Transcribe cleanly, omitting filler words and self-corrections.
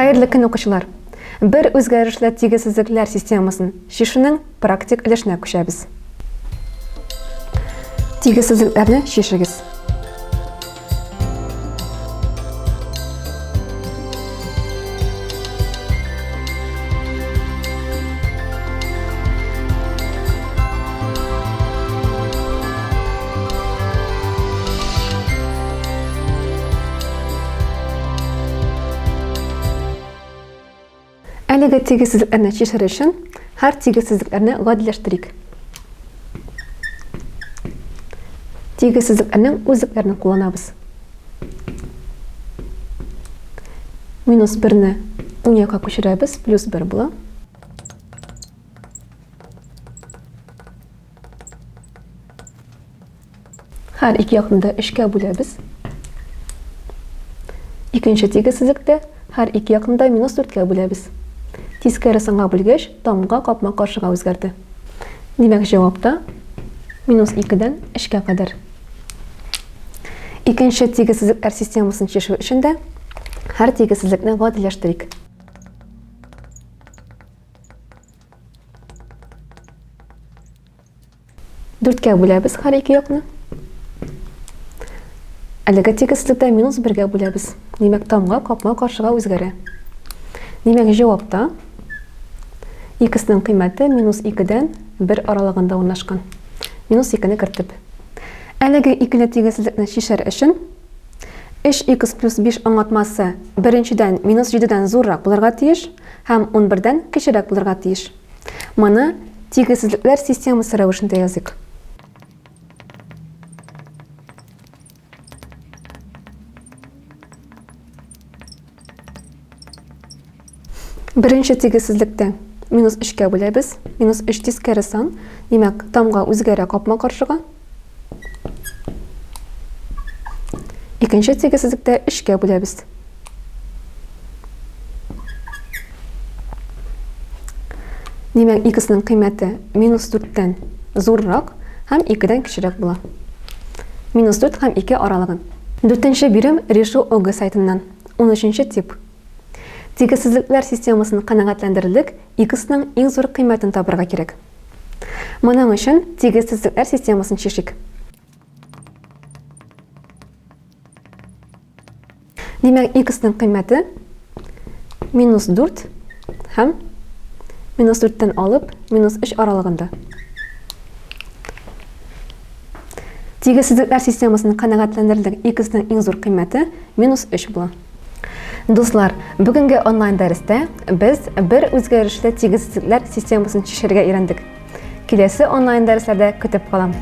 Хәерле көн, укучылар! Бер үзгәрешле тигезсезлекләр системасын чишүнең практик өлешенә күчәбез. Тигезсезлекләрне чишегез. Әлеге тигезсезлекләрне чишер өчен һәр тигезсезлекләрне гадиләштерик. Тигезсезлекләрнең үзлекләрен кулланабыз. Минус 1-не уң якка күчерәбез, плюс 1 була. Һәр ике якны да өчкә бүләбез. Икенче тигезсезлектә һәр ике якны да минус дүрткә бүләбез. Тискәре санга бүлгәч, тамга капма-каршыга үзгәрде. Димәк, җавапта минус икедән өчкә кадәр. Икенче тигезсезлекләр системасын чишү өчен дә һәр тигезсезлекне гадиләштерик. Дүрткә бүләбез һәр ике якны. Әлеге тигезлектә минус бергә бүләбез. Димәк, тамга капма-каршыга үзгәрә. Димәк, җавапта x-ның кыйммәте минус 2-дән 1 аралыгында урнашкан. Минус 2-не кертеп. Әлеге икеле тигезлекне чишәр өчен 3x плюс 5 аңлатмасы беренчедән минус 7-дән зуррак булырга тиеш һәм 11-дән кечерәк булырга тиеш. Моны тигезсезлекләр системасы рәвешендә языйк. Беренче тигезсезлектә минус 3-кә бүләбез. Минус 3 тискәре сан. Димәк, тамга үзгәрә капма-каршыга. Икенче тигезсезлектә 3-кә бүләбез. Димәк, x-ның кыйммәте минус 4-тән зуррак һәм 2-дән кечерәк була. Минус 4 һәм 2 аралыгын. Дүртенче бирем Решу ОГЭ сайтыннан. Унөченче тип. Тигезсезлекләр системасын канәгатьләндерерлек x-ның иң зур кыйммәтен табырга кирәк. Моның өчен тигезсезлекләр системасын чишик. Димәк, x-ның кыйммәте минус 4 һәм минус 4-тән алып минус 3 аралыгында. Тигезсезлекләр системасын канәгатьләндерерлек x-ның иң зур кыйммәте минус 3 була. Дуслар, бүгенге онлайн дәрестә без бер үзгәрешле тигезсезлекләр системасын чишәргә өйрәндек. Киләсе онлайн дәресләрдә көтеп калам.